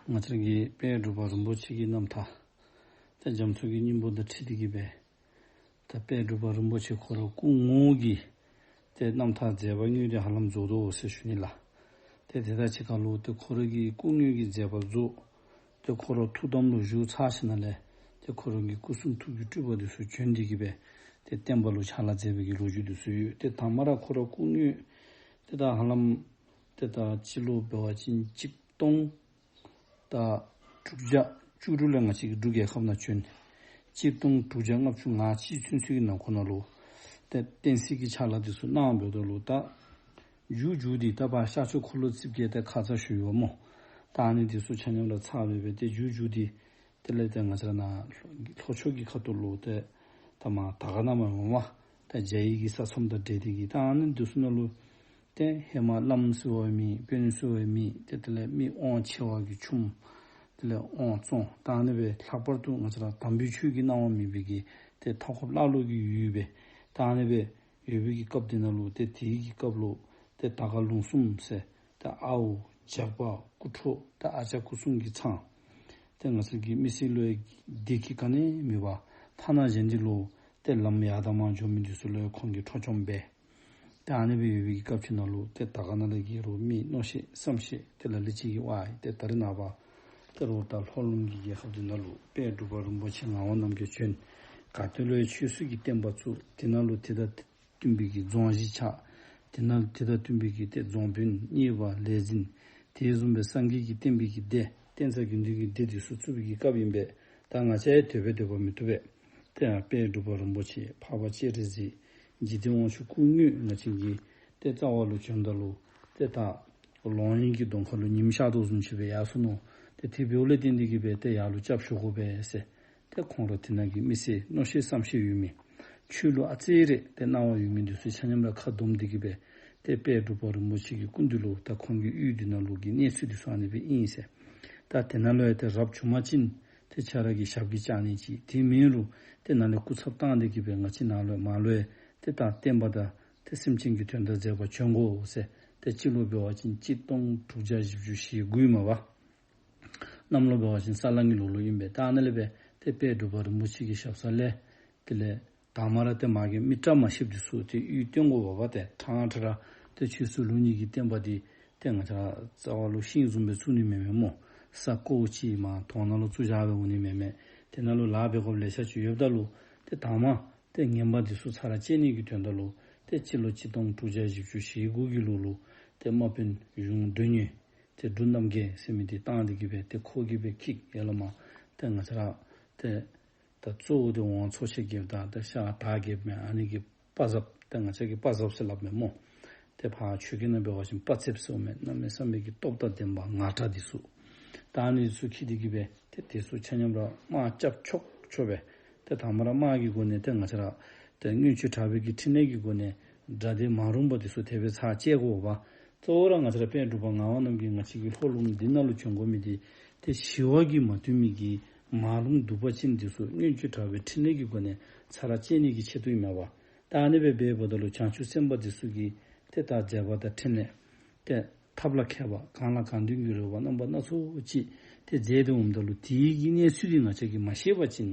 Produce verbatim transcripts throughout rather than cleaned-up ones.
ང་བཅས་ཀྱི་དཔལ་འབྲུག་པ་རིན་པོ་ཆེ་གི་རྣམ་ཐར་ཏེ་རྒྱ་མཚོ་གི་སྙིང་པོ་དང་འཁྲིལ་ཏེ་གི་སྦེ་ད་དཔལ་འབྲུག་པ་རིན་པོ་ཆེ་ཁོ་ར་སྐུ་ངོ་གི་ཏེ་རྣམ་ཐར་མཛད་པ་དངོས་དེ་ཧ་ལམ་རྫོགས་དོ་ཟེར་ཞུ་ནི་ལགས། ཏེ་དེ་དང་གཅིག་ཁར་ལུ་ཏེ་ཁོ་ར་གི་སྐུ་དངོས་ཀྱི་མཛད་པ་རྫོགས། ཏེ་ཁོ་ར་ཐུགས་དམ་ལུ་བཞུགས་ཚར་ཞིནམ་ལས་ཏེ་ཁོ་ར་གི་སྐུ་གསུང་ཐུགས་ཀྱི་སྤྲུལ་པ་དེ་ཚུ་བྱོན་ཏེ་གི་སྦེ་ཏེ་བསྟན་པ་ལུ་ཕྱག་ལཱ་མཛད་པའི་གི་ལོ་རྒྱུས་དེ་ཚུ་ཡོད། ཏེ་དང་པ་ར་ཁོ་ར་སྐུ་དངོས་ཏེ་ད་ཧ་ལམ་ཏེ་ད་སྤྱི་ལོ་འབད་བ་ཅིན་གཅིག་སྟོང་ད་དྲུག་བརྒྱ་བཅུ་དྲུག་ལས་ང་བཅས་ཀྱི་འབྲུག་རྒྱལ་ཁབ་ནང་བྱོན། གཅིག་སྟོང་དྲུག་བརྒྱ་ལྔ་བཅུ་ང་གཅིག་ཚུན་ཚོད་ཀྱི་ནང་འཁོད་ནང་ལུ་ཏེ་བསྟན་སྲིད་ཀྱི་ཕྱག་ལཱ་དེ་ཚུ་གནང་། འབདཝ་ད་ལུ་ད་མཇུག་མཇུག་འདི་ད་ཕར་ཤར་ཕྱོགས་འཁོར་ལོ་རྩིབས་བརྒྱད་ཏེ་ཁ་ཙ་ཞུ་ཡོད་སྨོ། ད་ཨ་ནི་དེ་ཚུ་ཆ་མཉམ་ར་ཚར་སྦེ་སྦེ་ཏེ་མཇུག་མཇུག་འདི་དེ་ལས་ཏེ་ང་བཅས་ར་ནཱ་ལྷོ་ཕྱོགས་ཀྱི་ཁ་ཐུག་ལུ་ཏེ་ད་མར་དར་དཀར་ནང་མར་འོང་བ་ད་རྒྱ་ཡི་གི་ས་མཚམས་དང་འབྲེལ་ཏེ་གི་ད་ཨ་ནི་དེ་ཚུ་ནང་ལུ་ཏེ་ཧེ་མ་བླམ་ཟེར་བའི་མི་དཔོན་ཟེར་བའི་མི་ཏེ་དེ་ལས་མི་དབང་ཆེ་བ་གི་ཆུང་དེ་ལས་དབང་བཙོང་ད་ཨ་ནི་སྦེ་ལྷག་པར་དུ་ང་བཅས་ར་དམ་པའི་ཆོས་ཀྱི་གནང་བ་མེད་པའི་གི་ཏེ་མཐའ་འཁོབ་ཀླ་ཀློ་གི་ཡུལ་སྦེ་ད་ཨ་ནི་སྦེ་ཡོད་པའི་གི་སྐབས་དེ་ནང་ལུ་ཏེ་དེའི་གི་སྐབས་ལུ་ཏེ་དར་དཀར་ལུང་གསུམ་ཟེར་ཏེ་ཨའུ་ཇག་པ་སྐུ་ཁྲོ་ཏེ་ཨ་ཅག་སྐུ་གསུམ་གྱི་ཚང་ཏེ་ང་བཅས་ཀྱི་མི་སེར་ལུ་ཡང་བདེ་སྐྱིད་ག་ནི་མེད་པར་ཐ་ན་གཞན་འདི་ལུ་ཏེ་ལམ་ཡར་དང་མར་འགྱོ་མི་འདི་ཚུ་ལུ་ཡང་ཁོང་གིས་འཕྲོག་བཅོམ་འབད། ཏེ་ཨ་ནི་སྦེ་ཡོད་པའི་གི་སྐབས་ཅིག་ནང་ལུ་ཏེ་དར་དཀར་ནང་ལས་ཀྱི་རུང་མི་མནོ་ཤེས་བསམ་ཤེས་ཏེ་ལ་ལུ་ཅིག་གིས་ཝའི་ཏེ་ད་རེས་ནངས་པ་ཏེ་རུང་ད་ལྷོ་ལུང་གི་རྒྱལ་ཁབ་འདི་ནང་ལུ་དཔལ་འབྲུག་པ་རིན་པོ་ཆེ་ངག་དབང་རྣམ་རྒྱལ་བྱོན། ག་ཏེ་ལུ་ཡང་ཆོས་སྲིད་ཀྱི་བསྟན་པ་བཙུགས། དེ་ནང་ལུ་དེ་དང་བསྟུན་པའི་གི་རྫོང་གཞི་ཆགས། དེ་ནང་དེ་དང་བསྟུན་པའི་གི་ཏེ་རྫོང་དཔོན་གཉེར་པ་ལས་འཛིན་དེ་བཟུམ་སྦེ་སངས་རྒྱས་ཀྱི་བསྟན་པའི་གི་སྡེ་བསྟན་རྩ་དགེ་འདུན་གྱི་སྡེ་འདི་ཚུ་བཙུགས་པའི་གི་སྐབས་ཨིན་པས། ད་ང་བཅས་ཡང་སྡོད་པས་སྡོད་པ་མི་བཏུབ་པས། ཏེ་ཡང་དཔལ་འབྲུག་པ་རིན་པོ་ཆེ་འཕགས་པ་སྤྱན་རས་གཟིགས་འཇིག་རྟེན་དབང་ཕྱུག་སྐུ་དངོས་ང་བཅས་ཀྱི་ཏེ་རྩ་བ་ལུ་བྱོནམ་ད་ལུ་ཏེ་ད་ལོང་བའི་གི་གདོང་ཁ་ལུ་ཉིམ་ཤར་དོ་བཟུམ་ཅིག་སྦེ་ཡར་སོ་ནུག། ཏེ་དེ་འབདཝ་ལས་བརྟེན་ཏེ་གི་སྦེ་ཏེ་ཡར་ལུ་སྐྱབས་ཞུ་དགོ་པས་ཟེར། ཏེ་ཁོང་ར་དེ་ནང་གི་མི་སེར་མནོ་ཤེས་བསམ་ཤེས་ཡོད་མི་ཆོས་ལུ་ཨ་ཙི་རེ་ཏེ་སྣང་བ་ཡོད་མི་འདི་ཚུ་ཆ་མཉམ་ར་ཁ་བསྡོམས་ཏེ་གི་སྦེ་ཏེ་དཔལ་འབྲུག་པ་རིན་པོ་ཆེ་གི་སྐུ་མདུན་ལུ་ད་ཁོང་གི་གཡུས་འདི་ནང་ལུ་གི་གནས་ཚུལ་འདི་ཚུ་ཨ་ནི་སྦེ་ཨིན་ཟེར། ད་དེ་ནང་ལུ་ཡང་ཏེ་རབ་བྱུང་པ་ཅིན་ཏེ་ཁྱོད་ར་གི་ཞབས་ཀྱིས་བཅགས་ནི་ཅིག། དེ་མེན་རུང་ཏེ་ནཱ་ལས་སྐུ་ཚབ་བཏང་སྟེ་གི་སྦེ་ང་བཅས་ནཱ་ལུ་མར་ལུ་ཡང་ཏེ་ད་བསྟན་པ་དང་ཏེ་སེམས་ཅན་གྱི་དོན་དག་མཛད་པར་བྱོན་དགོ་ཟེར། ཏེ་སྤྱི་ལོ་འབད་བ་ཅིན་གཅིག་སྟོང་དྲུག་བརྒྱ་བཞི་བཅུ་ཞེ་དགུ་ཨིན་མས་པ། གནམ་ལོ་འབད་བ་ཅིན་ས་གླང་གི་ལོ་ལུ་ཨིན་པས། ད་ཨ་ནཱ་ལས་སྦེ་ཏེ་དཔལ་འབྲུག་པ་རིན་པོ་ཆེ་གི་ཞབས་ས་ལས་དེ་ལས་དང་པ་ར་ཏེ་མ་གི་མི་བཀྲ་མ་ཤིསཔ་འདི་ཚུ་ཏེ་གཡུས་སྟོན་དགོ་པས་པ། ཏེ་ཕྲང་ཕྲང་ར་ཏེ་ཆོས་སྲིད་ལུགས་གཉིས་ཀྱི་བསྟན་པ་འདི་ཏེ་ང་བཅས་ར་རྩ་བ་ལུ་ཤིང་བཟུམ་སྦེ་བཙུགས་ནི་མེན་མས་སྨོ། ས་བརྐོ་ཅིག་མར་དོང་ནང་ལུ་བཙུགས་བཞག་སྦེ་འོང་ནི་མེན་མས། དེ་ནང་ལུ་ལཱ་འབད་དགོཔ་ལེ་ཤ་ཅིག་ཡོདཔ་ད་ལུ་ཏེ་དང་པ་ཏེ་ངན་པ་འདི་ཚུ་ཚར་བཅད་ནི་གི་དོན་དག་ལུ་ཏེ་སྤྱི་ལོ་གཅིག་སྟོང་དྲུག་བརྒྱ་བཞི་བཅུ་ཞེ་དགུ་གི་ལོ་ལུ་ཏེ་དམག་དཔོན་གཞུང་མགྲོན་གཉེར་ཏེ་འབྲུག་རྣམ་རྒྱལ་ཟེར་མི་འདི་བཏང་སྟེ་གི་སྦེ་ཏེ་ཁོ་གིས་སྦེ་འཁྱིད་ཡར་ལས་མར་ཏེ་ང་བཅས་ར་ཏེ་ད་གཙོ་བོ་ཏེ་ཝང་ཚོ་ཆེན་རྒྱལཔོ་དང་ཏེ་ཤར་དར་རྒྱལཔོ་མས། ཨ་ནི་གི་དཔའ་མཛངསཔ་ཏེ་ང་བཅས་ཀྱིས་དཔའ་མཛངསཔ་ཟེར་སླབ་མས་སྨོ། ཏེ་ཕར་ཆོས་སྐད་ནང་འབད་བ་ཅིན་དཔའ་མཛངསཔ་ཟེརཝ་མས། གནམ་མེད་ས་མེད་ཀྱི་སྟོབས་དང་ལྡན་པ་ངར་དྲགས་འདི་ཚུ། ད་ཨ་ནི་ཚུ་འཁྱིད་དེ་གི་སྦེ་ཏེ་དེ་ཚུ་ཆ་མཉམ་ར་དམག་རྐྱབ་ཆོག་ཆོག་སྦེ་ཏེ་དང་པ་ར་དམག་གི་སྒོ་ནས་ཏེ་ང་བཅས་ར་ཏེ་མངོན་སྤྱོད་དྲག་པོའི་གི་ཕྲིན་ལས་ཀྱི་སྒོ་ནས་དགྲ་སྡེ་མ་རུངས་པ་འདི་ཚུ་དེ་སྦེ་ཚར་བཅད་དགོ་པས། གཙོ་བོ་ར་ང་བཅས་ར་དཔལ་འབྲུག་པ་ངག་དབང་རྣམ་རྒྱལ་ང་བཅས་ཀྱི་ལྷོ་ལུང་འདི་ནང་ལུ་བྱོན་དགོ་མི་འདི་ཏེ་ཞི་བ་གིས་མ་བཏུལ་མི་གི་མ་རུངས་གདུག་པ་ཅན་འདི་ཚུ་མངོན་སྤྱོད་དྲག་པོའི་ཕྲིན་ལས་ཀྱི་སྒོ་ནས་ཚར་བཅད་ནི་གི་ཆེད་དུ་ཨིན་མས་པ། ད་ཨ་ནི་སྦེ་འབདཝ་ད་ལུ་བྱང་ཆུབ་སེམས་དཔའ་འདི་ཚུ་གིས་ཏེ་ད་མཛད་པ་དང་ཕྲིན་ལས་ཏེ་ཐབས་ལ་མཁས་པ་གང་ལ་གང་འདུལ་གྱི་རོལ་པ་རྣམ་པ་སྣ་ཚོགས་ཅིག་ཏེ་མཛད་དེ་འོངམ་ད་ལུ་དེའི་གི་གནས་ཚུལ་འདི་ང་བཅས་ཀྱིས་མ་ཤེས་པ་ཅིན་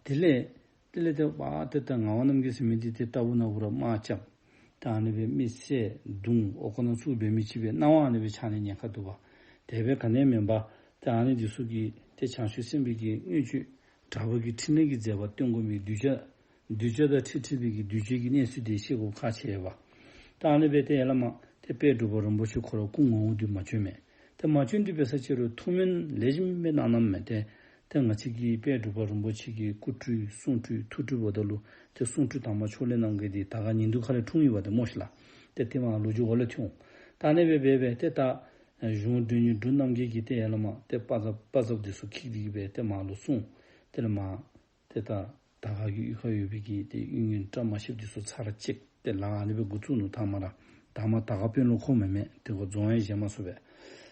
དེ་ལས་དེ་ལས་ཏེ་པ་ཏེ་ད་ངག་དབང་རྣམ་རྒྱལ་ཟེར་མི་འདི་ཏེ་ལྟ་བུ་ན་བུ་ར་དམག་རྐྱབ། ད་ཨ་ནི་སྦེ་མི་བསད་རྡུང་འོག་ཁང་ནང་བཙུགས་འབད་མི་ཅིག་སྦེ་སྣང་བ་ཨ་ནི་སྦེ་ཆགས་ནི་ཉེན་ཁ་འདུག་པ། དེ་སྦེ་ག་ནི་མེན་པར་ཏེ་ཨ་ནི་འདི་ཚུ་གིས་ཏེ་བྱང་ཆུབ་སེམས་དཔའི་གི་མངོན་སྤྱོད་དྲག་པོའི་གི་ཕྲིན་ལས་ཀྱི་མཛད་པ་སྟོན་དགོ་མི་གདུལ་བྱ་གདུལ་བྱ་དང་འཁྲིལ་འཁྲིལ་བའི་གི་གདུལ་བྱའི་གི་གནས་ཚུལ་འདི་ཤེས་དགོཔ་ཁག་ཆེ་བས་པ། ད་ཨ་ནི་སྦེ་ཏེ་ཡར་ལས་མར་ཏེ་དཔལ་འབྲུག་པ་རིན་པོ་ཆེ་ཁོ་ར་སྐུ་ངོ་བོ་འདི་མ་བྱོན་མས། ཏེ་མ་བྱོན་ཏེ་འབད་ས་ཅིག་རུང་ཐུགས་སྨོན་ལེགས་ཤོམ་སྦེ་གནང་གནངམ་མས། ཏེ་ཏེ་ང་བཅས་ཀྱི་དཔལ་འབྲུག་པ་རིན་པོ་ཆེ་གི་སྐུ་སྤྲུལ་གསུང་སྤྲུལ་ཐུགས་སྤྲུལ་འབདཝ་ད་ལུ་ཏེ་གསུང་སྤྲུལ་དང་པ་ཕྱོགས་ལས་གནང་མཁན་འདི་དར་དཀར་ཉིན་དུ་ཁ་ལས་འཁྲུངས་ཡོདཔ་འདི་སྨོ་ཤིག་ལགས། ཏེ་དེ་མར་ལོ་རྒྱུས་འོག་ལས་ཐོན་འོང་། ད་ཨ་ནི་སྦེ་འབད་སྦེ་ཏེ་ད་གཞུང་མགྲོན་གཉེར་འབྲུག་རྣམ་རྒྱལ་གྱིས་ཏེ་ཡར་ལས་མར་ཏེ་དཔའ་མཛངསཔ་དཔའ་མཛངསཔ་འདི་ཚུ་འཁྱིད་དེ་གི་སྦེ་ཏེ་མར་ལུ་སོང་། དེ་ལས་མར་ཏེ་ད་དར་དཀར་གྱི་གཡུས་ཁར་ཡོད་པའི་གི་ཏེ་གཡུལ་ངན་བཀྲ་མ་ཤིསཔ་འདི་ཚུ་ཚར་བཅད། ཏེ་ལཱ་ཨ་ནི་སྦེ་འགོ་བཙུགས་ནུག། དང་པ་ར་དང་པ་དར་དཀར་དཔོན་སློབ་འཁོར་མེན་མས། ཏེ་ཁོ་རྫོང་ཡང་བཞེངས་མ་ཚུགས་པས།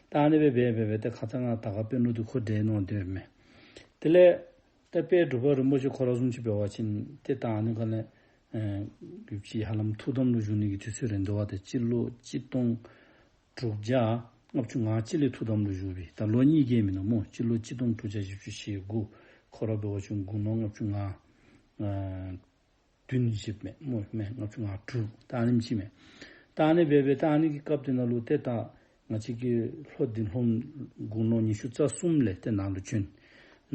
ད་ཨ་ནི་སྦེ་འབད་འབད་སྦེ་ཏེ་ཁ་ཙ་ང་དར་དཀར་དཔོན་སློབ་འདི་ཁོ་བསྒྲལ་གནང་སྡོདཔ་མས། དེ་ལས་ཏེ་དཔལ་འབྲུག་པ་རིན་པོ་ཆེ་ཁོ་ར་བཟུམ་ཅིག་འབད་བ་ཅིན་ཏེ་ད་ཨ་ནི་ག་ལས་ཨེ་ཡུདཔ་ཅིག་ཧ་ལམ་ཐུགས་དམ་ལུ་བཞུགས་ནི་གི་དུས་ཚོད་རན་འདུག་པ། ཏེ་སྤྱི་ལོ་གཅིག་སྟོང་དྲུག་བརྒྱ་ ལྔ་བཅུ་ང་གཅིག་ལས་ཐུགས་དམ་ལུ་བཞུགས་པའི་ད་ལོ་གཉིས་བརྒལ་མེན་ན་སྨོ། སྤྱི་ལོ་གཅིག་སྟོང་དྲུག་བརྒྱ་བཞི་བཅུ་ཞེ་དགུ། ཁོ་ར་འབད་བ་ཅིན་དགུང་ལོ་ལྔ་བཅུ་ང་ཨ་བདུན་བཞེསཔ་མས་སྨོ། མས། ལྔ་བཅུ་ང་དྲུག། ད་ཨ་ནེམ་ཅིག་མས། ད་ཨ་ནི་སྦེ་སྦེ་ད་ཨ་ནི་གི་སྐབས་དེ་ནང་ལུ་ཏེ་ད་ང་བཅས་ཀྱི་ལྷོ་འདི་ལྷོ་དགུང་ལོ་ཉི་ཤུ་རྩ་གསུམ་ལས་ཏེ་ནང་ལུ་བྱོན།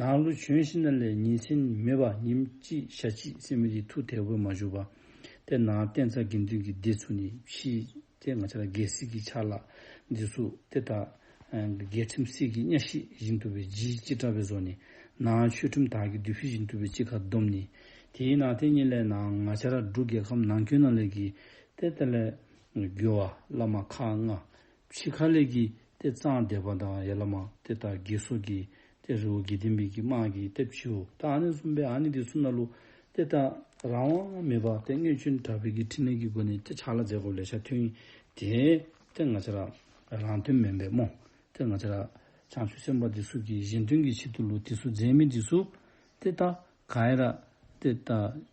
ནང་ལུ་བྱོན་ཞིནམ་ལས་ཉིན་མཚན་མེད་པར་ཉིནམ་གཅིག་ཞག་གཅིག་ཟེར་མི་འདི་ཐུགས་དལ་པོ་མ་བཞུགས་པར་ཏེ་ནང་བསྟན་རྩ་དགེ་འདུན་གྱི་སྡེ་ཚུ་ནི་ཕྱི་ཏེ་ང་བཅས་ར་རྒྱལ་སྲིད་ཀྱི་ཕྱག་ལཱ་འདི་ཚུ་ཏེ་ད་ཨ་རྒྱལ་ཁྲིམས་གསེར་གྱི་གཉའ་ཤིང་བཞིན་དུ་སྦེ་ལྗིད་ཅིག་དྲག་སྦེ་བཟོ་ནི། ནང་ཆོས་ཁྲིམས་དར་གྱི་མདུད་ཕུད་བཞིན་དུ་སྦེ་གཅིག་ཁར་བསྡོམས་ནི། དེའི་ནང་དེ་ཉིད་ལས་ནང་ང་བཅས་ར་འབྲུག་རྒྱལ་ཁབ་ནང་ཁུལ་ནང་ལས་ཀྱི་ཏེ་དེ་ལས་རྒོལ་བ་བླ་མ་ཁག་ལྔ། ཕྱི་ཁ་ལས་ཀྱི་ཏེ་གཙང་སྡེ་པ་དང་ཡ་བླ་མ་ཏེ་ད་དགེ་སོག་གི་ཏེ་རི་བོ་དགེ་ལྡན་པའི་གི་དམག་གི་ཏེ་ཕྱི་བོ་ད་ཨ་ནི་བཟུམ་སྦེ་ཨ་ནི་འདི་ཚུ་ནང་ལུ་ཏེ་ད་རང་དབང་མེད་པར་ཏེ་མངོན་སྤྱོད་དྲག་པོའི་གི་ཕྲིན་ལས་ཀྱི་སྒོ་ནས་ཏེ་ཕྱག་ལཱ་མཛད་དགོཔ་ལེ་ཤ་ཐོན། དེ་ཏེ་ང་བཅས་ར་རང་དོན་མེན་པས་སྨོ། ཏེ་ང་བཅས་ར་བྱང་ཆུབ་སེམས་དཔའ་འདི་ཚུ་གི་གཞན་དོན་གྱི་ཆེད་དུ་ལུ་འདི་ཚུ་མཛད་མི་འདི་ཚུ་ཏེ་ད་ག་ཡ་ར་ཏེ་ད་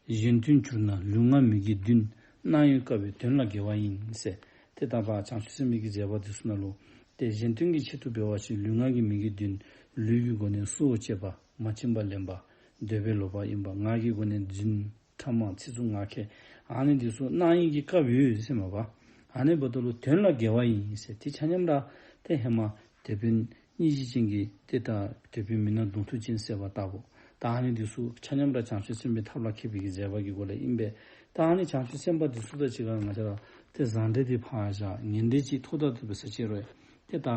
གཞན་དོན་གྱུར་ན་ལུས་ངག་མི་དགེ་བདུན། སྣང་ཡུལ་དཀར་པོའི་དོན་ལ་དགེ་བ་ཡིན་ཟེར། ཏེ་ད་ཕར་བྱང་ཆུབ་སེམས་དཔའི་གི་མཛད་པ་འདི་ཚུ་ནང་ལུ་ཏེ་གཞན་དོན་གྱི་ཆེད་དུ་འབད་བ་ཅིན་ལུས་ངག་གི་མི་དགེ་བདུན། ལུས་ཀྱི་སྒོ་ནས་སྲོག་བཅད་པ། མ་བྱིན་པ་ལེན་པ། འདོད་པས་ལོག་པར་གཡེམ་པ། ངག་གི་སྒོ་ནས་རྫུན། ཕྲ་མ། ཚིག་རྩུབ། ངག་འཁྱལ། ཨ་ནི་འདི་ཚུ་སྣང་ཡུལ་གྱི་དཀར་པོའི་ཟེར་མས་པ། ཨ་ནི་འབདཝ་ད་ལུ་དོན་ལ་དགེ་བ་ཡིན་ཟེར། ཏེ་ཆ་མཉམ་ར་ཏེ་ཧེ་མ་དེད་དཔོན་སྙིང་རྗེ་ཅན་གྱིས་ཏེ་ད་དེད་དཔོན་མི་ནག་མདུང་ཐུང་ཅན་བསད་པ་ལྟ་བུ། ད་ཨ་ནི་འདི་ཚུ་ཆ་མཉམ་ར་བྱང་ཆུབ་སེམས་དཔའི་ཐབས་ལ་མཁས་པའི་གི་མཛད་པ་གི་སྒོ་ལས་ཨིན་པས། ད་ཨ་ནི་བྱང་ཆུབ་སེམས་དཔའ་འདི་ཚུ་དང་གཅིག་ཁར་ང་བཅས་ར་ཏེ་བཟང་འབྲེལ་འདི་ཕར་བཞག། ངན་འབྲེལ་ཅིག་ཐོག་མཐའ་བར་གསུམ་དུ་བྱེད་རུང་ཏེ་ད་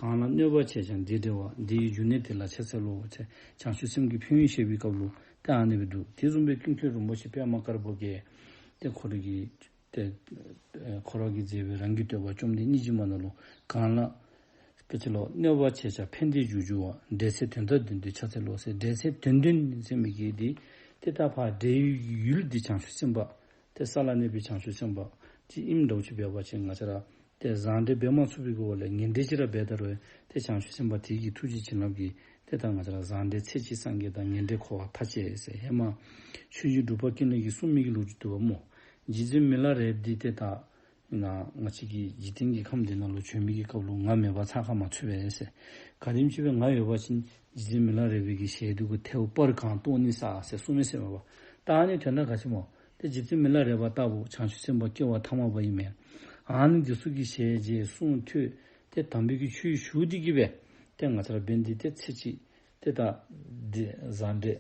གང་ལ་གནོད་པ་བྱས་ཀྱང་བདེ་འབྲེལ་བ། འདི་ཡི་འབྱུང་གནས་དེ་ལ་ཕྱག་འཚལ་ལོ་ཟེར། བྱང་ཆུབ་སེམས་ཀྱི་ཕན་ཡོན་བཤད་པའི་སྐབས་ལུ་ཏེ་ཨ་ནི་སྦེ་འདུག། དེ་བཟུམ་སྦེ་ཀུན་མཁྱེན་རིན་པོ་ཆེ་པདྨ་དཀར་པོ་གིས་ཏེ་ཁོ་རའི་གི་ཏེ་ཨེ་ཁོ་ར་གིས་མཛད་པའི་རང་གི་བསྟོད་པ་བཅོམ་ལྡན་སྙིང་རྗེ་མ་ནང་ལུ་གང་ལ་སྐད་ཅིག་ལོ་གནོད་པ་བྱས་ཀྱང་ཕན་བདེའི་རྒྱུར་འགྱུར་བ། འབྲེལ་ཚད་དོན་དང་ལྡན་དུས་ཕྱག་འཚལ་ལོ་ཟེར། འབྲེལ་ཚད་དོན་ལྡན་ཟེར་མི་གི་འདི་ཏེ་ད་ཕར་འབྲེལ་ཡུལ་འདི་བྱང་ཆུབ་སེམས་དཔའ་ཏེ་ས་ལ་གནས་པའི་བྱང་ཆུབ་སེམས་དཔའ་ཅིག་ཨིནམ་འདྲཝ་ཅིག་འབད་བ་ཅིན་ང་བཅས་ར་ཏེ་བཟང་འབྲེལ་འབད་མ་ཚུགས་པའི་སྒོ་ལས་ངན་འབྲེལ་ཅིག་ར་འབད་ད་རུང་ཏེ་བྱང་ཆུབ་སེམས་དཔའ་དེ་གི་ཐུགས་རྗེ་བྱིན་རླབས་ཀྱིས་ཏེ་ད་ང་བཅས་ར་བཟང་འབྲེལ་ཚེ་གཅིག་སངས་རྒྱས་དང་ངན་འབྲེལ་འཁོར་བ་མཐའ་ཅན་ཟེར། ཧེ་མ་ཆོས་རྗེ་འབྲུག་པ་ཀུན་ལེགས་ཀྱིས་གསུངས་མི་གི་ལོ་རྒྱུས་འདུག་པ་སྨོ། རྗེ་བཙུན་མི་ལ་རས་པ་འདི་ཏེ་ད་ང་ང་བཅས་ཀྱི་འཇིག་རྟེན་གྱི་ཁམས་འདི་ནང་ལུ་བྱོན་མི་གི་སྐབས་ལུ་ང་མེད་པར་ཚགས་ཁར་མ་ཚུད་པས་ཟེར། ག་དེམ་ཅིག་སྦེ་ང་ཡོད་པ་ཅིན་རྗེ་བཙུན་མི་ལ་རས་པའི་གི་ཞལ་འདི་གུ་ཐལཝ་སྤར་གང་གཏོར་ནི་ས་ཟེར་གསུངས་མི་ཟེར་མས་པ། ད་ཨ་ནི་དོན་དག་ག་ཅི་སྨོ། ཏེ་རྗེ་བཙུན་མི་ལ་རས་པ་ལྟ་བུ་བྱང་ཆུབ་སེམས་དཔའ་སྐྱེ་བ་ཐ་མ་པ་ཨིན་མས། ཨ་ནི་འདི་ཚུ་གི་ཞལ་མཇལ་གསུང་ཐོས་ཏེ་དམ་པའི་གི་ཆོས་ཞུ་སྟེ་གི་སྦེ་ཏེ་ང་བཅས་ར་འབད་ནི་འདི་ཏེ་ཚེ་གཅིག་ཏེ་ད་འདི་བཟང་འབྲེལ་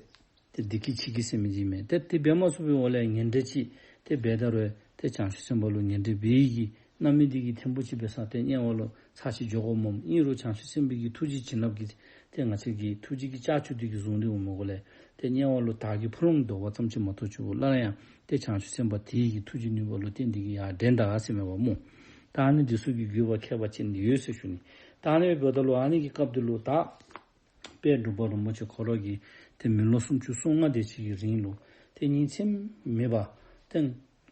ཏེ་བདེ་སྐྱིད་ཆིག་སྐྱིད་ཟེར་མི་འདི་མས། ཏེ་དེ་འབད་མ་ཚུགས་པའི་འོག་ལས་ངན་འབྲེལ་ཅིག་ཏེ་འབད་ད་རུང་ཏེ་བྱང་ཆུབ་སེམས་དཔའ་ལུ་ངན་འབྲེལ་འབད་ཡི་གི་རྣམ་སྨིན་འདི་གིས་ཐེམ་པོ་ཅིག་འབད་ས་ཏེ་དམྱལ་བ་ལུ་ཚར་གཅིག་འགྱོ་དགོཔ་སྨོ། ཨིན་རུང་བྱང་ཆུབ་སེམས་དཔའི་གི་ཐུགས་རྗེ་བྱིན་རླབས་ཀྱིས་ཏེ་ང་བཅས་ཀྱི་ཐུགས་རྗེ་གི་ལྕགས་ཀྱུ་འདི་གིས་བཟུང་སྟེ་འོང་མི་སྒོ་ལས་ཏེ་དམྱལ་བ་ལུ་དར་གྱི་ཕུ་ལུང་རྡོག་པ་ཙམ་ཅིག་མ་གཏོགས་ཆུ་བུར་སླར་ཡང་ཏེ་བྱང་ཆུབ་སེམས་དཔའ་དེ་གི་ཐུགས་རྗེ་ནུས་པ་ལུ་བརྟེན་ཏེ་གི་ཡར་འདྲེན་ད་ཟེར་མས་པ་སྨོ། ད་ཨ་ནི་འདི་ཚུ་གི་དགོས་པ་ཁྱད་པར་ཅན་འདི་ཡོད་ཟེར་ཞུ་ནི། ད་ཨ་ནི་འབདཝ་ད་ལུ་ཨ་ནི་གི་སྐབས་འདི་ལུ་ད་དཔལ་འབྲུག་པ་རིན་པོ་ཆེ་ཁོ་ར་གིས་ཏེ་མི་ལོ་སུམ་ཅུ་སོ་ལྔ་དེ་ཅིག་གི་རིང་ལུ་ཏེ་ཉིན་མཚན་མེད་པར་ཏེ་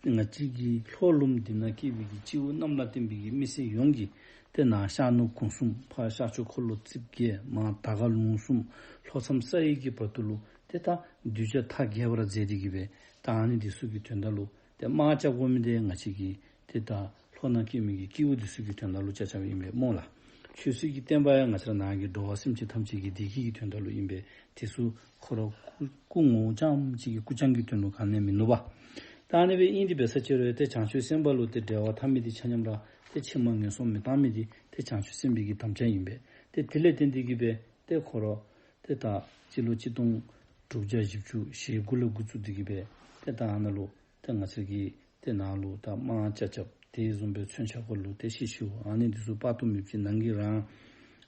ང་བཅས་ཀྱི་ལྷོ་ལུངམ་འདི་ནང་སྐྱེས་པའི་གི་སྤྱི་བོ་གནམ་ལ་བསྟན་པའི་གི་མི་སེར་ཡོངས་ཀྱིས་ཏེ་ནཱ་ཤར་ནུབ་གུང་གསུམ་ཕར་ཤར་ཕྱོགས་འཁོར་ལོ་རྩིབས་བརྒྱད་མར་དར་དཀར་ལུང་གསུམ་ལྷོ་མཚམས་ས་ཡི་གི་བར་དུ་ལུ་ཏེ་ད་གདུལ་བྱ་མཐའ་རྒྱས་པར་མཛད་དེ་གི་སྦེ་ད་ཨ་ནི་འདི་ཚུ་གི་དོན་དག་ལུ་ཏེ་དམག་རྐྱབ་དགོ་མི་འདི་ང་བཅས་ཀྱི་ཏེ་ད་ལྷོ་ནང་སྐྱེས་མི་གི་སྐྱེ་བོ་འདི་ཚུ་གི་དོན་དག་ལུ་རྐྱབ་རྐྱབ་ཨིན་པས་སྨོ་ལགས། ཆོས་སྲིད་ཀྱི་བསྟན་པ་ཡང་ང་བཅས་ར་ནང་གི་འགྲོ་བ་སེམས་ཅན་ཐམས་ཅད་ཀྱི་བདེ་སྐྱིད་ཀྱི་དོན་དག་ལུ་ཨིན་པས། དེ་ཚུ་ཁོ་ར་སྐུ་སྐུ་ངོ་བོ་རྐྱངམ་གཅིག་གི་སྐུ་རྐྱང་གི་དོན་ལུ་ག་ནི་ཡང་མིན་ནུག་པ། ད་ཨ་ནི་སྦེ་ཨིན་ཏེ་འབད་ས་ཅིག་རུང་ཏེ་བྱང་ཆུབ་སེམས་དཔའ་ལུ་ཏེ་འབྲེལ་བ་འཐབ་མི་འདི་ཆ་མཉམ་ར་ཏེ་ཕྱི་མ་ངན་སོང་མི་གཏང་མི་འདི་ཏེ་བྱང་ཆུབ་སེམས་དཔའི་གི་དམ་བཅའ་ཨིན་པས། ཏེ་དེ་ལས་བརྟེན་ཏེ་གི་སྦེ་ཏེ་ཁོ་ར་ཏེ་ད་སྤྱི་ལོ་གཅིག་སྟོང་དྲུག་བརྒྱ་བཞི་བཅུ་ཞེ་དགུ་ལས་འགོ་བཙུགས་ཏེ་གི་སྦེ་ཏེ་ད་ཨ་ནཱ་ལུ་ཏེ་ང་བཅས་ཀྱི་ཏེ་ནཱ་ལུ་ད་དམག་རྐྱབ་རྐྱབ་དེ་བཟུམ་སྦེ་མཚོན་ཆ་སྐོར་ལུ་ཏེ་ཤི་ཤིཝ་ཨ་ནི་འདི་ཚུ་དཔག་ཏུ་མེདཔ་ཅིག་ནང་གི་རང་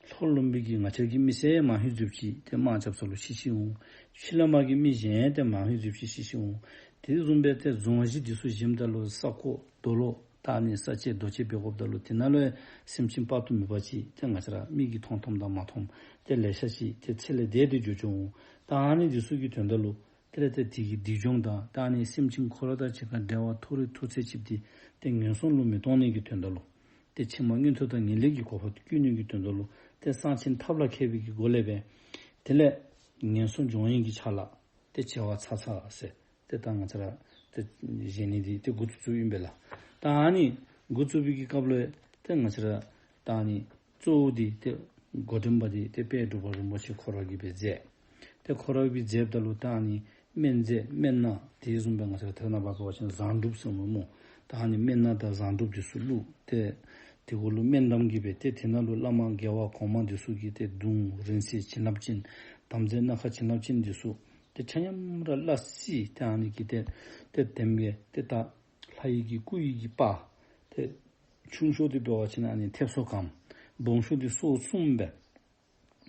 ལྷོ་ལུངམ་གི་ང་བཅས་ཀྱི་མི་སེར་མང་ཤོས་ཅིག་ཏེ་དམག་རྐྱབ་ས་ལུ་ཤི་ཤིཝ་འོང་། ཕྱི་ལས་མར་གྱི་མི་གཞན་ཏེ་མང་ཤོས་ཅིག་ཤི་ཤིཝ་འོང་། དེ་བཟུམ་སྦེ་ཏེ་རྫོང་གཞི་འདི་ཚུ་བཞེངསམ་ད་ལུ་ས་རྐོ་རྡོ་སློག་ད་ཨ་ནི་ས་བཅད་རྡོ་བཅད་འབད་དགོཔ་ད་ལུ་དེ་ནང་ལུ་ཡང་སེམས་ཅན་དཔག་ཏུ་མེད་པ་ཅིག་ཏེ་ང་བཅས་ར་མིག་གིས་མཐོང་མཐོངམ་དང་མ་མཐོངམ་ཏེ་ལེ་ཤ་ཅིག་ཏེ་ཚེ་ལས་འདས་ཏེ་འགྱོ་འགྱོཝ་འོང་། ད་ཨ་ནི་འདི་ཚུ་གི་དོན་དག་ལུ་དེ་ལས་ཏེ་དེ་གི་སྡིག་སྦྱོང་དང་ད་ཨ་ནི་སེམས་ཅན་ཁོ་ར་དང་གཅིག་ཁར་འབྲེལ་བ་མཐོ་རིས་མཐོ་ཚད་ཅིག་འདི་ཏེ་ངན་སོང་ལུ་མི་གཏོང་ནི་གི་དོན་དག་ལུ་ཏེ་ཕྱི་མ་མངོན་མཐོ་དང་ངེས་ལེགས་ཀྱི་གོ་འཕང་བཀོད་ནི་གི་དོན་དག་ལུ་ཏེ་གསང་ཆེན་ཐབས་ལ་མཁས་པའི་གི་སྒོ་ལས་སྦེ་དེ་ལས་ངན་སོང་སྦྱོང་བའི་གི་ཕྱག་ལཱ་ཏེ་བྱེ་བ་ཚ་ཚ་ཟེར་ཏེ་ད་ང་བཅས་ར་ཏེ་བཞེངས་ནི་འདི་ཏེ་འགོ་བཙུགས་བཙུགསཔ་ཨིན་པས་ལགས། ད་ཨ་ནི་འགོ་བཙུགས་པའི་གི་སྐབས་ལུ་ཏེ་ང་བཅས་ར་ད་ཨ་ནི་ གཙོ་བོ་འདི་ཏེ་འགོ་འདྲེན་པ་འདི་ཏེ་དཔལ་འབྲུག་པ་རིན་པོ་ཆེ་ཁོ་ར་གིས་སྦེ་མཛད། ཏེ་ཁོ་ར་གིས་མཛདཔ་ད་ལུ་ད་ཨ་ནི་སྨན་རྫས་སྨན་སྣ་དེ་བཟུམ་སྦེ་ང་བཅས་ར་ད་རེས་ནངས་པ་འབད་བ་ཅིན་བཟང་དྲུབ་ཟེར་སྨོ། ད་ཨ་ནི་སྨན་སྣ་དང་བཟང་དྲུབ་འདི་ཚུ་བླུགས་ཏེ་དེ་གུ་ལུ་སྨན་འདམ་གྱིས་སྦེ་ཏེ་དེ་ནང་ལུ་བླ་མ་རྒྱལ་བ་གོང་མ་འདི་ཚུ་གི་ཏེ་གདུང་རིང་བསྲེལ་བྱིན་རླབས་ཅན་དམ་རྫས་སྣ་ཁ་བྱིན་རླབས་ཅན་འདི་ཚུ་ཏེ་ཆ་མཉམ་ར་སླ་བསྲེ་ཏེ་ཨ་ནི་གིས་ཏེ་ཏེ་དེམ་སྦེ་ཏེ་ད་ལྷ་ཡི་གི་སྐུ་ཡི་གི་པར་ཏེ་ཆུང་ཤོས་འདི་འབད་བ་ཅིན་ཨ་ནི་མཐེབ་སོར་གང་། སྦོམ་ཤོས་འདི་སོར་གསུམ་སྦེ་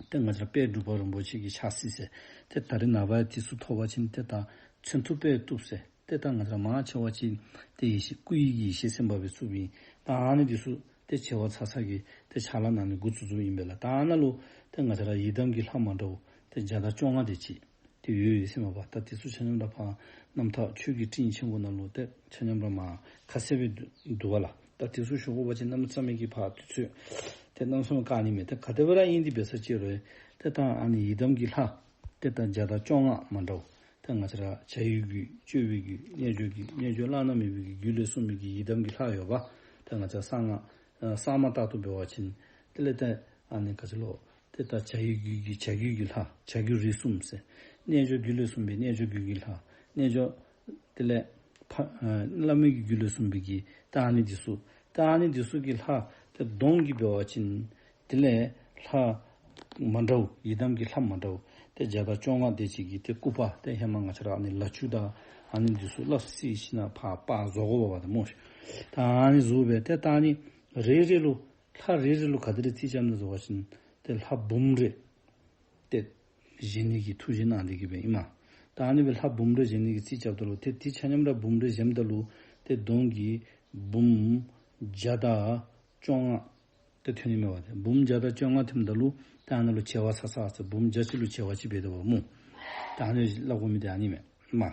ཏེ་ང་བཅས་ར་དཔལ་འབྲུག་པ་རིན་པོ་ཆེ་གི་ཕྱག་སྲིད་ཟེར། ཏེ་ད་རེས་ནངས་པ་དེ་ཚུ་ཐོབ་པ་ཅིན་ཏེ་ད་མཚོན་ཐུབ་པས་བཏུབ་ཟེར། ཏེ་ད་ང་བཅས་ར་མང་ཆེ་བ་ཅིག་ཏེ་ཡེ་ཤེས་སྐུ་ཡི་གི་ཡེ་ཤེས་སེམས་དཔའ་སྦེ་བཙུགསཔ་ཨིན། ད་ཨ་ནི་འདི་ཚུ་ཏེ་བྱེ་བ་ཚ་ཚ་གིས་ཏེ་ཕྱག་ལཱ་གནང་ནི་འགོ་བཙུགས་བཙུགསཔ་ཨིན་པས་ལགས། ད་ཨ་ནཱ་ལུ་ཏེ་ང་བཅས་ར་ཡི་དམ་གྱི་ལྷ་མ་འདྲཝ་ཏེ་བརྒྱ་དང་བཅོ་ལྔ་དེ་ཅིག་ཏེ་ཡོད་ཡོད་ཟེར་མས་པ། ད་དེ་ཚུ་ཆ་མཉམ་ར་ཕར་རྣམ་ཐར་ཆོས་ཀྱི་སྤྲིན་ཆེན་པོ་ནང་ལུ་ཏེ་ཆ་མཉམ་ར་མར་ཁ་གསལ་སྦེ་འདུག་པ་ལགས། ད་དེ་ཚུ་ཞུ་དགོ་པ་ཅིན་གནམ་མེད་ས་མེད་ཀྱི་ཕར་དུས་ཚོད་ཏེ་གནམ་མེད་ས་མེད་བཀག་ནི་མས། ཏེ་ག་དེ་སྦེ་ར་ཨིན་དེ་འབད་ས་ཅིག་རུང་ཏེ་ད་ཨ་ནི་ཡི་དམ་གྱི་ལྷ་ཏེ་ད་བརྒྱ་དང་བཅོ་ལྔ་མ་འདྲཝ་ཏེ་ང་བཅས་ར་བྱ་བའི་རྒྱུད་སྤྱོད་པའི་རྒྱུད་རྣལ་འབྱོར་རྒྱུད་རྣལ་འབྱོར་བླ་ན་མེད་པའི་གི་རྒྱུད་ལས་གསུངས་པའི་གི་ཡི་དམ་གྱི་ལྷ་ཡོད་པ། ཏེ་ང་བཅས་གསང་སྔགས་ཨ་གསར་མ་ལྟར་དུ་འབད་བ་ཅིན་དེ་ལས་ཏེ་ཨ་ནི་ག་ཅི་ལོ། ཏེ་ད་བྱ་བའི་རྒྱུད་ཀྱི་བྱ་རྒྱུད་ཀྱི་ལྷ་བྱ་རྒྱུད་རིགས་གསུམ་ཟེར། རྣལ་འབྱོར་རྒྱུད་ལས་གསུངས་པའི་རྣལ་འབྱོར་རྒྱུད་ཀྱི་ལྷ། རྣལ་འབྱོར་དེ་ལས་ཕ་ཨ་བླ་མེད་ཀྱི་རྒྱུད་ལས་གསུངས་པའི་གི་ད་ཨ་ནི་འདི་ཚུ། ད་ཨ་ནི་འདི་ཚུ་གི་ལྷ་ཏེ་སྡོམ་གྱིས་འབད་བ་ཅིན་དེ་ལས་ལྷ་མ་འདྲཝ་ཡི་དམ་གྱི་ལྷ་མ་འདྲཝ་ཏེ་བརྒྱ་དང་བཅོ་ལྔ་དེ་ཅིག་གི་ཏེ་སྐུ་པར་ཏེ་ཧེ་མ་ང་བཅས་ར་ཨ་ནི་ལ་ཆུ་དང་ཨ་ནི་འདི་ཚུ་སླབ་སྲིད་ཞིན་ན་ཕར་པར་བཟོ་དགོ་པ་དེ་སྨོ་ཤིག། ད་ཨ་ནི་བཟོ་སྦེ་ཏེ་ད་ཨ་ནི་རེ་རེ་ལུ་ལྷ་རེ་རེ་ལུ་ག་དེ་རེ་རྩིས་རྐྱབ་ནི་ཟེར་བ་ཅིན་ཏེ་ལྷ་འབུམ་རེ་ཏེ་བཞེངས་ནི་གི་ཐུགས་བཞེད་གནང་སྟེ་གི་སྦེ་ཨིན་མས། ད་ཨ་ནི་སྦེ་ལྷ་འབུམ་རེ་བཞེངས་ནི་གི་རྩིས་རྐྱབ་ད་ལུ་ཏེ་དེ་ཆ་མཉམ་ར་འབུམ་རེ་བཞེངསམ་ད་ལུ་ཏེ་སྡོམ་གྱིས་འབུམ་བརྒྱ་དང་བཅོ་ལྔ་ཏེ་ཐོན་ནི་མས་པ། ཏེ་འབུམ་བརྒྱ་དང་བཅོ་ལྔ་ཐོནམ་ད་ལུ་ཏེ་ཨ་ནཱ་ལུ་བྱེ་བ་ཚ་ཚ་ཟེར་འབུམ་བརྒྱ་ཅིག་ལུ་བྱེ་བ་ཅིག་འབད་དོ་བ་སྨོ། ད་ཨ་ནི་སླབ་དགོ་མི་འདི་ཨ་ནི་མས། མ་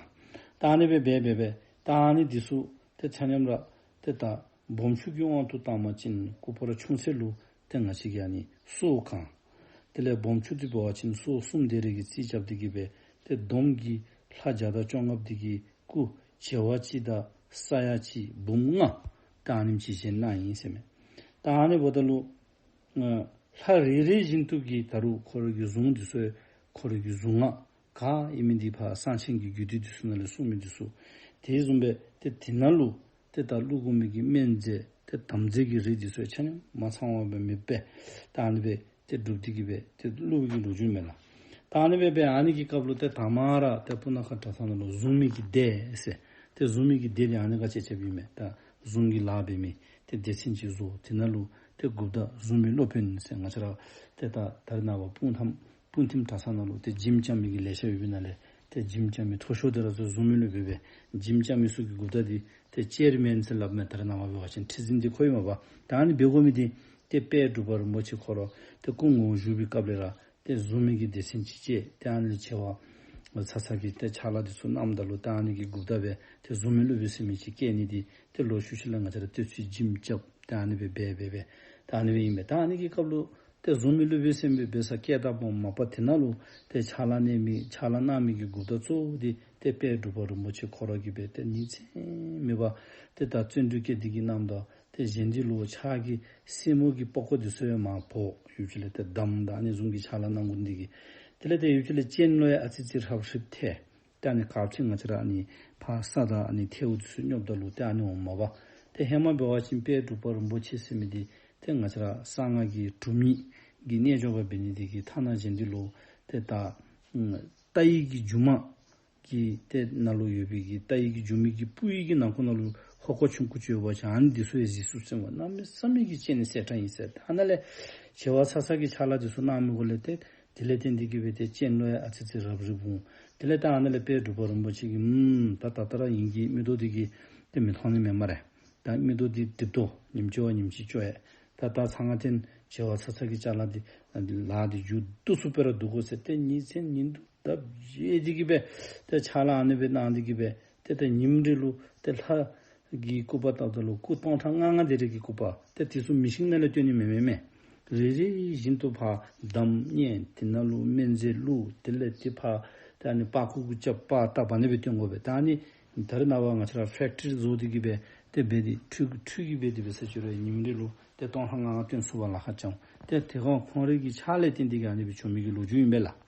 ད་ཨ་ནི་སྦེ་འབད་འབད་འབད་ད་ཨ་ནི་འདི་ཚུ་ཏེ་ཆ་མཉམ་ར་ཏེ་ད་སྦོམ་ཆུང་གི་དབང་དུ་བཏང་བ་ཅིན་སྐུ་པར་ཆུང་ཚད་ལུ་ཏེ་ང་བཅས་ཀྱིས་ཨ་ནི་སོར་གང་། དེ་ལས་སྦོམ་ཆུང་འདི་འབད་བ་ཅིན་སོར་གསུམ་དེ་རེ་གི་རྩིས་རྐྱབ་སྟེ་གི་སྦེ་ཏེ་སྡོམ་གྱིས་ལྷ་བརྒྱ་དང་བཅོ་ལྔ་འདི་གི་སྐུ་བྱེ་བ་གཅིག་དང་ས་ཡ་གཅིག་འབུམ་ལྔ་ད་ཨ་ནེམ་ཅིག་བཞེངས་གནང་ཡི་ཟེར་མས། ད་ཨ་ནི་འབདཝ་ད་ལུ་ཨ་ལྷ་རེ་རེ་བཞིན་དུ་གི་ད་རུང་ཁོ་ར་གི་གཟུངས་འདི་ཚུ་ཁོ་ར་གི་གཟུངས་སྔགས་ག་ཨིན་མི་འདི་ཕར་གསང་ཆེན་གྱི་རྒྱུད་སྡེ་འདི་ཚུ་ནང་ལས་གསུངས་མི་འདི་ཚུ་དེ་བཟུམ་སྦེ་ཏེ་དེ་ནང་ལུ་ཏེ་ད་བླུག་དགོ་མི་གི་སྨན་རྫས་ཏེ་དམ་རྫས་ཀྱི་རིགས་འདི་ཚུ་ཆ་མཉམ་མ་ཚང་བ་སྦེ་མེདཔ་སྦེ་ད་ཨ་ནི་སྦེ་ཏེ་སྒྲུབ་སྟེ་གི་སྦེ་ཏེ་བླུག་པའི་གི་ལོ་རྒྱུས་མས་ལགས། ད་ཨ་ནི་སྦེ་འབད་ཨ་ནི་གི་སྐབས་ལུ་ཏེ་དང་པ་ར་ཏེ་སྤུ་ན་ཁ་གྲྭ་ཚང་ནང་ལུ་གཟུངས་མི་གི་སྡེ་ཟེར། ཏེ་གཟུངས་མི་གི་སྡེ་འདི་ཨ་ནི་ག་ཅི་ཅིག་ཨིན་མས། ད་གཟུངས་ཀྱི་ལཱ་འབད་མི་ཏེ་སྡེ་ཚན་ཅིག་བཟོ། དེ་ནང་ལུ་ཏེ་འགོ་བདག་གཟུངས་མི་སློབ་དཔོན་ཟེར། ང་བཅས་ར་ཏེ་ད་ད་རེས་ནངས་པ་སྤུངས་ཐིམ་སྤུངས་ཐིམ་གྲྭ་ཚང་ནང་ལུ་ཏེ་འཇིམ་རྐྱབ་མི་གི་ལེ་ཤ་ཡོད་པའི་ནང་ལས་ཏེ་འཇིམ་རྐྱབ་མི་མཐོ་ཤོས་དེ་ར་ཚུ་གཟུངས་མི་སློབ་དཔོན་སྦེ་འཇིམ་རྐྱབ་མི་ཚུ་གི་འགོ་བདག་འདི་ཏེ་ཅེར་མེན་ཟེར་སླབ་མས། ད་རེས་ནངས་པ་འབད་བ་ཅིན་ཁྲི་འཛིན་འདི་ཁོ་ཨིན་མས་པ། ད་ཨ་ནི་འབད་དགོ་མི་འདི་ཏེ་དཔལ་འབྲུག་པ་རིན་པོ་ཆེ་ཁོ་ར་ཏེ་སྐུ་ངོ་བོ་བཞུགས་པའི་སྐབས་ལས་ར་ཏེ་གཟུངས་མི་གི་སྡེ་ཚན་ཅིག་བཅད། ཏེ་ཨ་ནི་ལས་བྱེ་བ་ཚ་ཚ་གིས་ཏེ་ཕྱག་ལཱ་འདི་ཚུ་གནངམ་ད་ལུ་ཏེ་ཨ་ནི་གི་འགོ་བདག་སྦེ་ཏེ་གཟུངས་མི་སློབ་དཔོན་ཟེར་མི་ཅིག་བསྐོ་ནི་འདི་ཏེ་ལོག་ཤུལ་ཤུལ་ལས་ང་བཅས་ར་ཏེ་ཚུར་འཇིམ་རྐྱབ། ཏེ་ཨ་ནི་སྦེ་འབད་འབད་འབད་ད་ཨ་ནི་སྦེ་ཨིན་པས། ད་ཨ་ནི་གི་སྐབས་ལུ་ཏེ་གཟུངས་མི་སློབ་དཔོན་ཟེར་མི་འབད་ས་བསྐོ་དཔ་མ་པ་དེ་ནང་ལུ་ཏེ་ཕྱག་ལཱ་གནང་མི་ཕྱག་ལཱ་གནང་མི་གི་འགོ་བདག་གཙོ་བོ་འདི་ཏེ་དཔལ་འབྲུག་པ་རིན་པོ་ཆེ་ཁོ་ར་གིས་སྦེ་ཏེ་ཉིན་མཚན་མེད་པར་ཏེ་ད་བརྩོན་འགྲུས་བསྐྱེད་དེ་གི་གནངམ་ད་ཏེ་གཞན་འདི་ལུ་ཕྱག་གི་སེན་མོ་གི་པགས་ཀོ་འདི་ཚུ་ཡང་མར་ཕོག། ཡུདཔ་ཅིག་ལས་ཏེ་འདམ་དང་ཨ་ནི་བཟུམ་གྱི་ཕྱག་ལཱ་གནང་དགོ་ནི་འདི་གིས། དེ་ལས་ཏེ་ཡུདཔ་ཅིག་ལས་སྤྱན་ལུ་ཡང་ཨ་ཙི་ཙི་རབ་རིབ་ཐལ། ཏེ་ཨ་ནི་ག་ཅི་ང་བཅས་ར་ཨ་ནི་ཕར་ས་དང་ཨ་ནི་ཐལཝ་འདི་ཚུ་སྙོབ་ད་ལུ་ཏེ་ཨ་ནི་འོང་མས་པ། ཏེ་ཧེ་མ་འབད་བ་ཅིན་དཔལ་འབྲུག་པ་རིན་པོ་ཆེ་ཟེར་མི་འདི་ཏེ་ང་བཅས་ར་གསང་སྔགས་ཀྱི་སྒྲུབ་གཉིས་ཀྱི་རྣལ་འབྱོར་པ་འབད་ནི་འདི་གིས་ཐ་ན་གཞན་འདི་ལུ་ཏེ་ད་ཨ་རྟ་ཡི་གི་མཇུག་མ་གི་ཏེ་ནང་ལུ་ཡོད་པའི་གི་རྟ་ཡི་གི་མཇུག་མའི་གི་སྤུ་ཡི་གི་ནང་ཁོག་ནང་ལུ་ཧོ་ཀ་ཆུང་ཀུ་ཅིག་ཡོད་པ་ཅིན་ཨ་ནི་འདི་ཚུ་ཡང་གཟིགས་ཚུགས་ཟེར་མས། གནམ་མེད་ས་མེད་ཀྱི་སྤྱན་གསལ་དྲགས་ཨིན་ཟེར། ཐ་ན་ལས་བྱེ་བ་ཚ་ཚ་གིས་ཕྱག་ལཱ་འདི་ཚུ་གནང་མི་གུ་ལས་ཏེ་དེ་ལས་བརྟེན་ཏེ་གི་སྦེ་ཏེ་སྤྱན་ལུ་ཡང་ཨ་ཙི་ཙི་རབ་རིབ་འོང་། དེ་ལས་ད་ཨ་ནི་ལས་དཔལ་འབྲུག་པ་རིན་པོ་ཆེ་གིས་ཨམ་ད་ད་ལྟོ་ར་ཨིན་གྱི་མིག་ཏོ་འདི་གིས་ཏེ་མི་མཐོང་ནི་མེད་སྨ་རེ། ད་མིག་ཏོ་འདི་རྡིབ་ཏོ་ཉིནམ་གཅིག་བ་ཉིནམ་གཅིག་སྐྱོ་ཡ། ད་ད་ཚང་ང་ཐེན་བྱེ་བ་ཚ་ཚ་གི་ཅ་ལ་འདི་ལཱ་འདི་མཇུག་བསྡུ་ཚུགསཔ་ར་བསྡུ་དགོ་ཟེར་ཏེ་ཉིན་མཚན་ཉིན་དུ་ད་བཞེས་ཏེ་གི་སྦེ་ཏེ་ཕྱག་ལཱ་ཨ་ནི་སྦེ་གནང་སྟེ་གི་སྦེ་ཏེ་ད་ཉིནམ་རེ་ལུ་ཏེ་ལྷ་གི་སྐུ་པར་བཏབ་ད་ལུ་སྐུ་སྟོང་ཕྲག་ལྔ་ལྔ་དེ་རེ་གི་སྐུ་པར་ཏེ་དེ་ཚུ་མེ་ཤིན་ནང་ལས་བཏོན་ནི་མེན་མེན་མེན། རེ་རེ་བཞིན་དུ་ཕར་འདམ་བསྙལ། དེ་ནང་ལུ་སྨན་རྫས་བླུགས། དེ་ལས་ཏེ་ཕར་ཏེ་ཨ་ནི་པར་ཁུག་གུ་རྐྱབ་པར་བཏབ་ཨ་ནི་སྦེ་བཏོན་དགོ་པས། ད་ཨ་ནི་ད་རེས་ནངས་པ་ང་བཅས་ར་ཕེཀ་ཊི་རི་བཟོ་སྟེ་གི་སྦེ་ཏེ་འབད་དེ་འཕྲུལ་འཕྲུལ་གྱིས་འབད་དེ་འབད་ས་ཅིག་རུང་ཉིནམ་རེ་ལུ་ ཏེ་སྟོང་ལྷ་ང་ག་སྟོན་ཚུགས་པར་ལཱ་ཁག་ཅིག་འོང་། ཏེ་དེ་ཁར་ཁོང་རའི་གི་ཕྱག་ལས་བརྟེན་ཏེ་གི་ཨ་ནི་སྦེ་བྱུང་མི་གི་ལོ་རྒྱུས་ཨིན་པས་ལགས།